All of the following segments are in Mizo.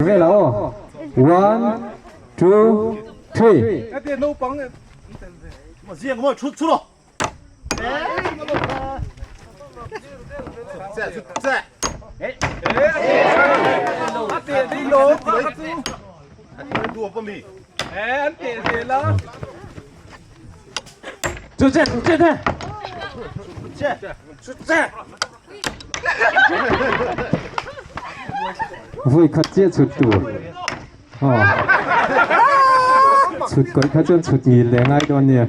Vel ah aw. One, two, three. Vui khat chiah chhut tur. Aw. Chhut kawih kha chuan chhut ngil leh ngai dawn nia.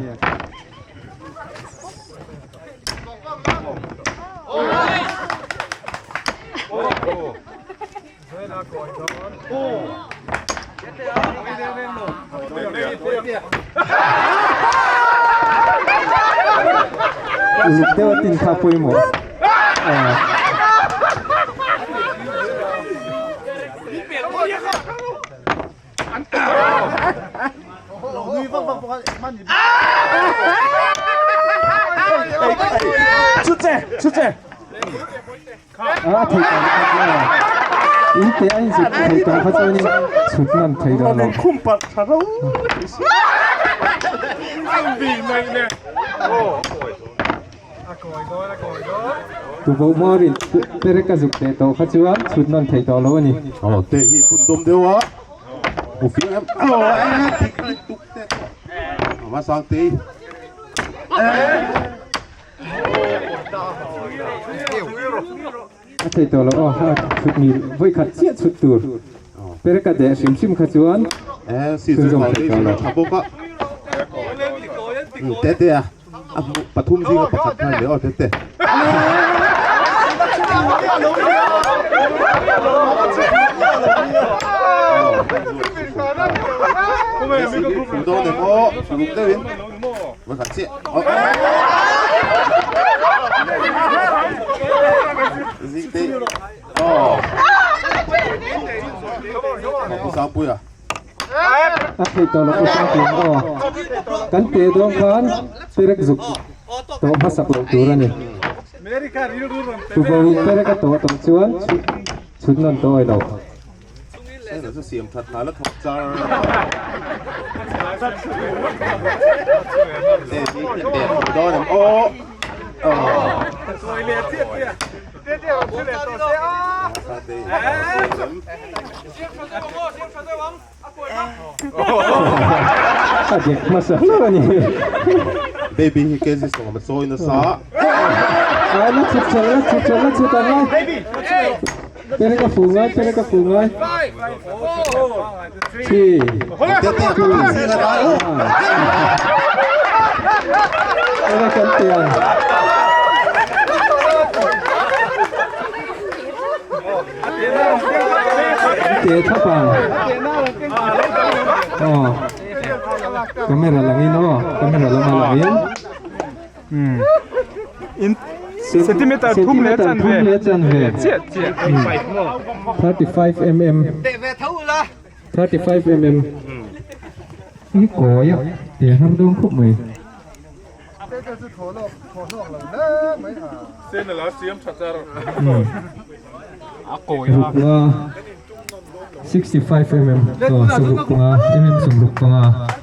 Uluk deuh a tin kha pawimawh. A thei tawh in te a inzut thei tawh kha chuanin chhut nan thei dawn lo. Tuboh Maurin perek a zuk teh tawh kha chuan chhut nan thei tawh lo a ni. Aw te hi phun dawm deuh a u fiang em aw e tik tik tuk te ma sang te A thei tawh lo aw a chhut ni vawi khat chiah chhut tur perek a deh hrim hrim kha chuan chhunzawm thei tawh lo. Tha bawk a te te a a hmuh pathum zinga pakhat khan leh aw te te. Dawn em aw uluk deuhin vawi khat chiah. A thei tawh loh Sangpui aw kan pe dawn khan perek zuk tawh hmasak loh tur a ni. Tubohin perek a tawh tawh chuan chhut nawn tawh awi lo. A dek hmasa hlauh a ni. Baby hi kg sawm a chawi nasa. Ai la chhut chal la chhut chal la chhut ang a. Perek a fu ngai perek a fu ngai. Three, two, one. Ela kan ti ang. Te thap ang. Aw. Camera langin aw. Camera lama langin. In centimeter thum leh chanve. Thum leh chanve. Chiah chiah. 35 mm. 35 mm. I kawi a te har dawn khawp mai. Ruk nga 65 mm. Aw sawmruk panga mm 65.